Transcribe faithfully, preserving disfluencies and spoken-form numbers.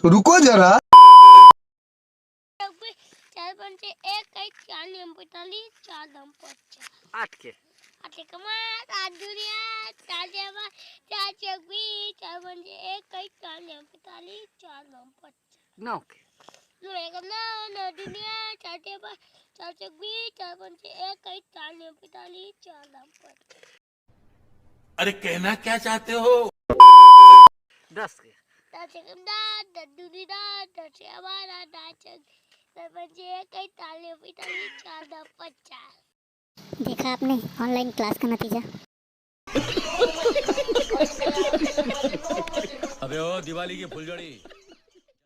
रुको जरा। चार पंचे एक, कई चार नियम पैंतालीस, चार दम पच्चीस। आठ के। आठ के कमा, आठ दुनिया, चार जेबा, चार चौक बीस, चार पंचे एक, कई चार नियम पैंतालीस, चार दम पच्चीस। नौ के। नौ एक नौ, नौ दुनिया, चार जेबा, चार चौक बीस, चार पंचे एक, कई चार नियम पैंतालीस, चार दम पच्चीस। अरे कहना क्या चाहते हो? दस के। दस एक दस, दस दूनी दस, दस से हमारा दस एक, दस पंचे एक, कई चार नियम पैंतालीस, चार दम पच्चीस। देखा आपने ऑनलाइन क्लास का नतीजा। अबे ओ दिवाली की फुलझड़ी,